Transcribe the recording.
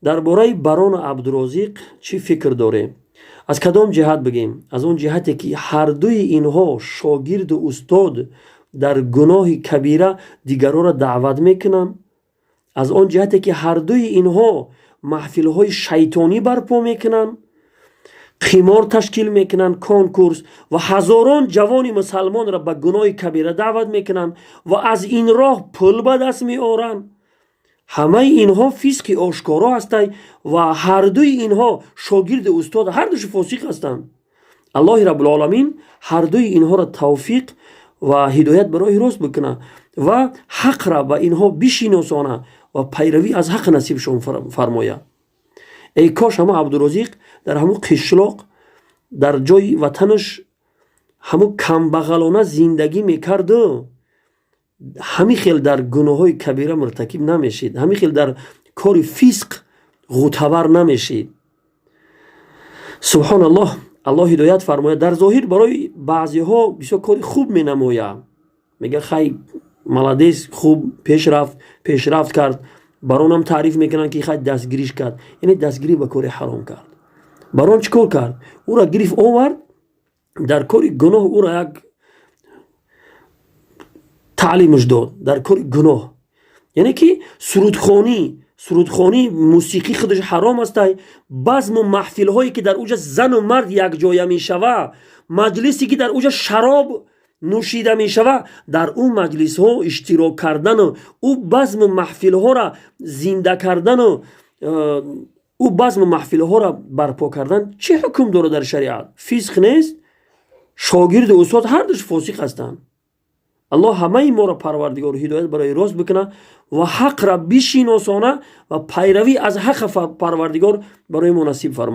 Дар бораи Барону Абдурозиқ чӣ фикр дорем? Аз кадом ҷиҳат бигем? Аз он ҷиҳате, ки ҳардуи инҳо, шогирду устод, дар гуноҳи кабира дигаронро даъват мекунанд. Аз он ҷиҳате, ки ҳардуи инҳо маҳфилҳои шайтонӣ барпо мекунанд, қимор ташкил мекунанд, конкурс, ва ҳазорон ҷавони мусалмонро ба гуноҳи кабира даъват мекунанд ва аз ин роҳ пул ба даст меоранд. Ҳамаи инҳо фисқи ошкоро ҳастанд ва ҳардуи инҳо, шогирди устод, ҳардушу фосиқ ҳастанд. Аллоҳи Раббулоламин ҳардуи инҳоро тавфиқ ва ҳидоят ба роҳи рост бикунад ва ҳақра ба инҳо бишиносона ва пайравӣ аз ҳақ насибшон фармояд. Эй кош ҳамо Абдурозиқ дар ҳамун қишлоқ, дар ҷои ватанаш, ҳамун камбағалона зиндагӣ мекарду ҳамин хел дар гуноҳҳои кабира муртакиб намешид, ҳамин хел дар кори фисқ ғӯтавар намешид. Субҳоналлоҳ, Аллоҳ ҳидоят фармояд. Дар зоҳир барои баъзеҳо бисёр кори хуб менамояд, мега: «Хай, молодец, хуб пешрафт кард». Баронам таъриф мекунанд, ки хай, дастгириш кард, яъне дастгирӣ ба кори ҳаром кард. Барон чӣ кор кард? Ӯра гирифт, овард, дар кори гуноҳ ӯра як таълимаш дод, дар кори гуноҳ, яъне ки сурудхонӣ, мусиқӣ худаш ҳаром астай. Базму маҳфилҳое, ки дар уҷа зану мард якҷоя мешава, маҷлисе, ки дар уҷа шароб нӯшида мешава, дар ӯ маҷлисҳо иштирок кардану ӯ базму маҳфилҳоро зинда кардану ӯ базму маҳфилҳоро барпо кардан чӣ ҳукм дорад дар шариат? Фисқ нест? Шогирду устод ҳардуш фосиқ ҳастанд. Аллоҳ ҳамаи моро, Парвардигор, ҳидоят барои рост бикунад ва ҳақра бишиносона ва пайравӣ аз ҳақа, Парвардигор, барои мо насиб фармояд.